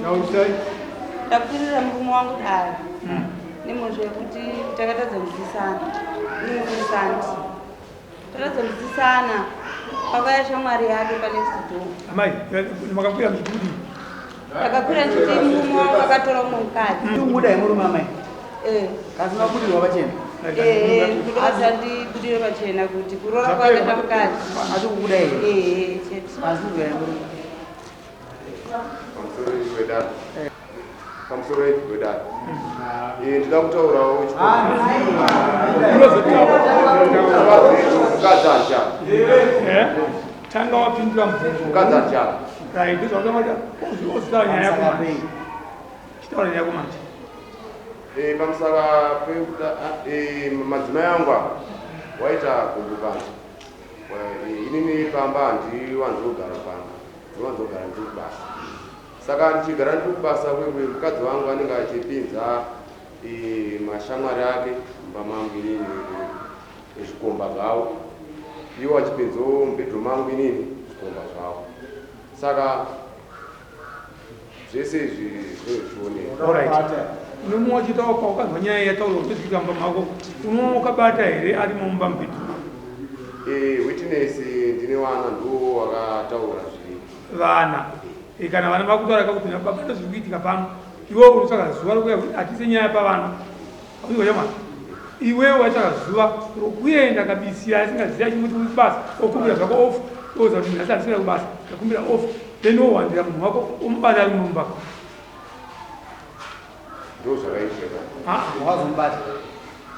Taurisai. Ndakwirira murume wangu dare nemhosva yekuti takatadza kunzwisisana. Ini musanti. Tatadza kunzwisisana pakauya shamwari yake panext door. Amai, makakwira muchiti Ndakakwira ndichiti murume wangu akatora umwe mukadzi. Umuda yemurume amai. Eh. Kasi mabudirwa pachena. Eh, ndikuda ndibudire pachena kuti kuroora kwake mukadzi. Asi kubuda here? Eh, chete. Asi kubuda yemurume. Pamusoro wedare. Pamusoro wedare. Eh, ndida kutaurawo mukadzi anjani. Eh? Tanga wapindura mubvunzo. Mukadzi anjani. Right, ndozvakamaita ozitaura nyaya yako manje. Chitaura nyaya yako manje. Eh, pamusaka pekuda eh, madzimai angu apa waita gumbukanzi. Inini pamba handiwanzogara pamba, ndinowanzogara ndiri kubasa. Saka ndichigara ndiri kubasa kwekwe mukadzi wangu anenge achipinza mashamwari ake mumba mangu inini zvikomba zvavo, iwo achipinzawo mubedroom mangu inini zvikomba zvavo. Saka zvese izvi zvinozvioneka. Alright. Unomwe wachitaura paukanzwa nyaya yataurwa kuti mumba mako, unomwe wakabata here arimo mumba mubedroom? Eh, witness ndine vana ndiwo wakataura zviri. Vana. Eh, kana vana vakutaura kakuti baba ndozviri kuitika pano, iwewe unotsvaka zuva rokuya kuti atise nyaya pavana. Auiwa chamwana. Iwewe watsvaka zuva rokuenda kabisira asingazivi achimuti uri kubasa, okumbira zvako off, oza kuti nhasi handisikuenda kubasa, ndakumbira off, then wowandira munhu wako omubata ari mumba. Ndo zvakaitika. Ah, Wakazomubata.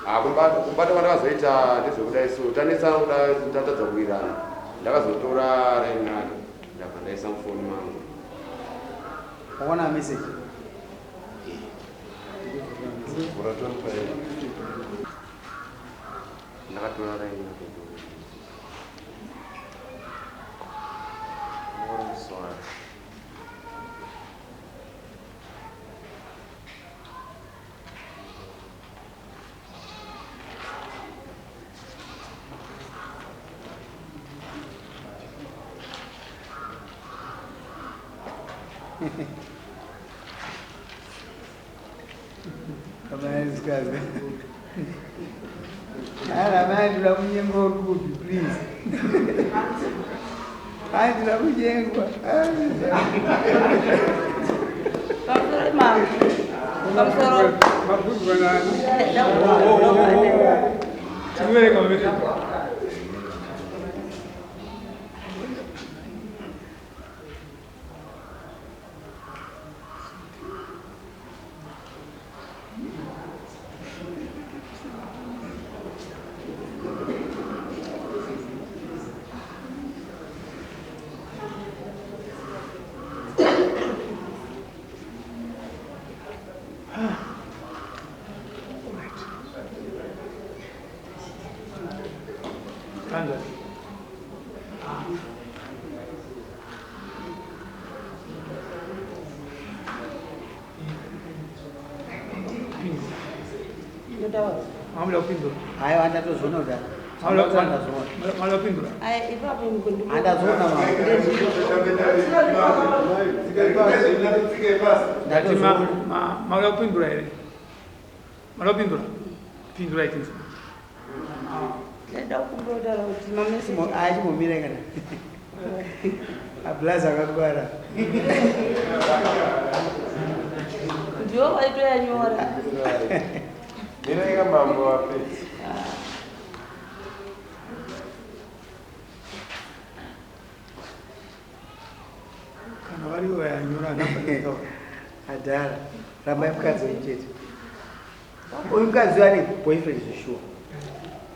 Ah, kubata kubata kwandakazoita ndezvekudai so tanetsana kuda tatadza kuwirirana. Ndakazotora raini rake ndabva ndaisa mufoni mangu. Wakaona message. Ndakatora raini rake. Sorry. Amai Ana mai ndinoda kunyengwa uri kupi please. Ai ndinoda kunyengwa. Pamusoro mangu. Pamusoro. Mabvunzwa nani? Tikuverenga mavete. Tanza. Ndotaura. Mamuda kupindura. Aiwa ndatozoona kuti. Ndazoona. Mamuda kupindura. Ai ipapo mkundu. Handazoona mama. Ndati Ndatozoona. mamuda kupindura here? Mamuda kupindura? Pindura itinzi. Ndaida kumbotaura kuti mamessage. Achimomira kana. Ablaza akakubara. Ndiwo waitoyanyora. Ndinoika mambo wapedza. Kana varivo vayanyora namba Adhara. Rambai mukadzi wenyu chete. Uyu mukadzi uyu ane boyfriend zveshuwa.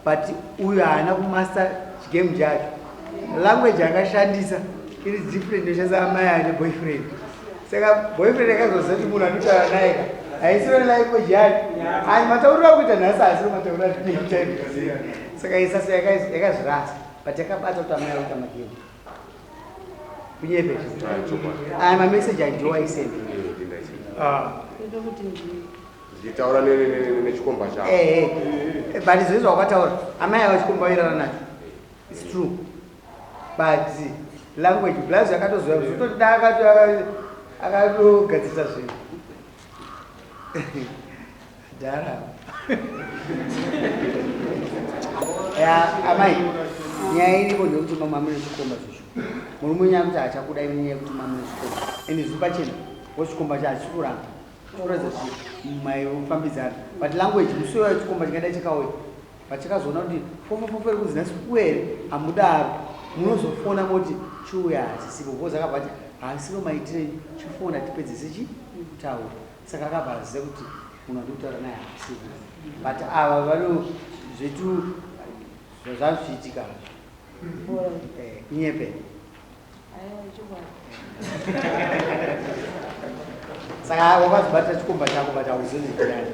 But uyu haana kumaster chigame chacho. Language akashandisa iri different inoshandisa amai ane boyfriend. Saka boyfriend akazoziva kuti munhu anotaura naye ka haisiro language yake. Ani matauriro akuita nhasi haasiro matauriro atinoita time. Saka isasa yakazvirasa but yakabata kuti amai akuita magame. Kunyepe. Aya mameseji andiwo aisenda. Ah, Kuita kuti ndi Ndichitaura nechikomba chavo. Eh, eh. But zvezvo wakataura amai ava chikomba vairara nacho. It's true. But language blazi akatozoya kuzototi da akati Akatogadzirisa zvinhu. Dhara. Ya amai, nyaya iripo ndeyekuti mama mune chikomba zvisho. Murume nyaya kuti hachakuda imi nyaya yekuti mama mune chikomba. Ende zviri pachena, wochikomba chacho hachisi kuramba. Kuratidza kuti maifambidzana. But language musi uyo chikomba chingadai chakauya. Pachakazoona kuti fofofofo iri kunzi nhasi kuuya here hamudaro. Munozofona moti chiuya hachisipo because akabva ati haasiro maitire enyu chifona tipedzese chi kutaura. Saka akabva aziva kuti munhu wandiri kutaura naye haasipo. But ava vano zvetu zvazvichiitika eh, kunyepe. Saka wakazobata chikomba chako but hauzivi ndiani.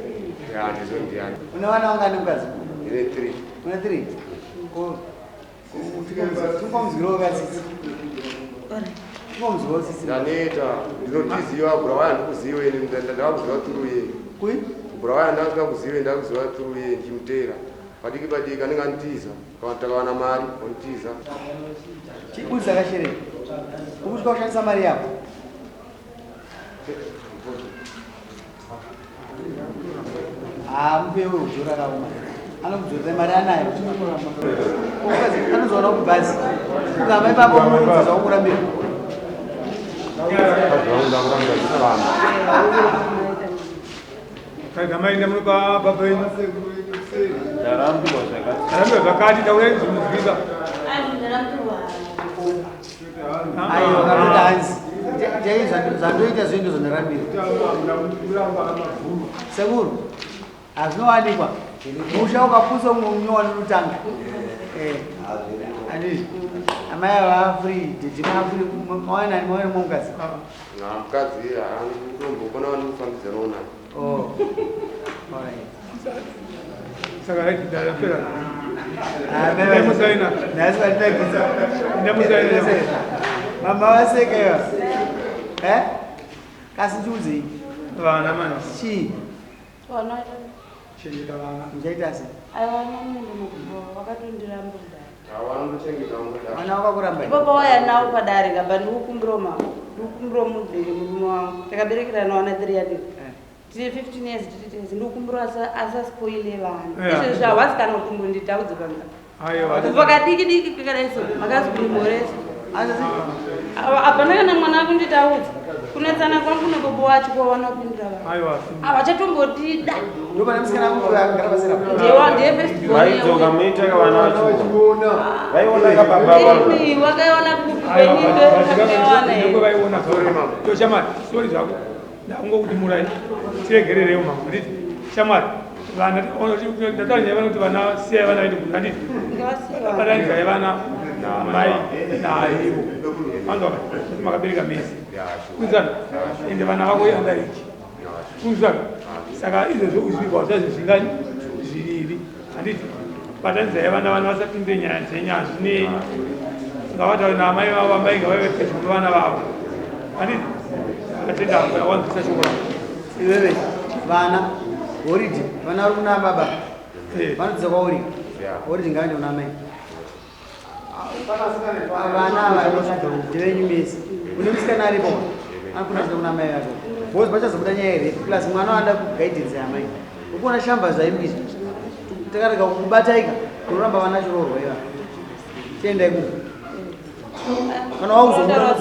Ya, handizivi ndiani. Une vana vangani mukadzi? Ndine 3. Une 3? Ko tingomunzwirawo katsitsi. Tingomunzwirawo tsitsi. Ndaneta, ndinotiziva Bulawayo handikuzive ini, ndavakuziva through iye. Kui? Bulawayo ndandingakuzive, ndakuziva through iye ndichimuteera. Padiki padiki anenge anitiza, kana takawana mari onitiza. Chibudza kashereni. Ukutya kushandisa mari yako. Ah, mupe wewe udzora kauma. Anokudzorera mari anayo. Anozoona kubhazi. Kugama ipapo muudza zvakurambira. Ndakurambira zvikufamba. Kaida maenda munopa baba venyu. Ndarambiwa zvakati. Ndarambiwa zvakati taurai zvinonzwika. Aiwa kakuti hanzi. Jai zvandoita zvinhu ndozvandarambira. Sekuru. Hazvinowanikwa. Musha ukapusa umwe munyowani unotanga. Eh. Andizvo. Amai ava free, didi ma free, mawana mawana mukadzi. Na mukadzi haanikutombokona vanofambidzanawo naye. Oh. All right. Saka right dara pera. Ah, Ndamusaina. Nhasi vandinakidza. Ndamusaina. Mama vaseka iva. Eh? Kasi ndiudzei. Vana manje. Chii? Vana Chengeta vana. Muchaita sei? aiwa vana munoenda vakatondiramba kudare. Havandochengeta vangu. Vana vakakuramba. Ipapo waya nawo padare kaba ndikukumbirawo mama ndikukumbirawo mudhiri murume wangu takaberekerana wana 3 yadii Eh. tine 15 years tiri tese ndikukumbirawo asaspoile vana Yeah. izvezvi havasi kana kutombonditaudza pamba Aiwa. kubva kadiki diki kakadai so makazi kundimhoresa Asi hapana kana mwana akunditaudza kunetsana kwangu nebobo wacho kwawana kupindura vanhu Aiwa. havachatombotida ndopane musikana wangu akagara pasera. ndiye ndiye first born Vaidzoka muita vana vacho. Vaiona kababa vavo. Ini wakaiona kupi Aiwa. kwenyindo Ndiko vaiona sorry mama. To shamwari, sorry zvako. Ndakungokuti murai. Tiregererewo mama. Nditi shamwari. Vana ndataura nyaya vanoti vana siyai vana vaende kunda nditi. Batanizai vana namai naivo. Vanzwa kuti makabereka mese. Kunzana. Ende vana vako yandariki. Kunzana. Saka izvozvo uzvikwa zvazvo zvingani zviviri. Handiti batanizai vana vana vasapinde nyaya dzenyaya zvinei. Ngavataure naamai vavo amai ngavave pedyo nevana vavo. Handiti atenda wanzwisa shoko rako. Iwewe vana horidhi vana vari kuna baba Eh. vanodzidza kwauri Yeah. horidhi ngavaende kuna mai vana ava ndevenyu mese une musikana aripo anofana kuenda kuna mai vake because pachazobuda nyaya here plus mwana anoda kuguidance yamai ukuona shamba zvaimbiza takarega kubataika unoramba vana chiroorwa iva chiendai kumba kana wakuzomuda.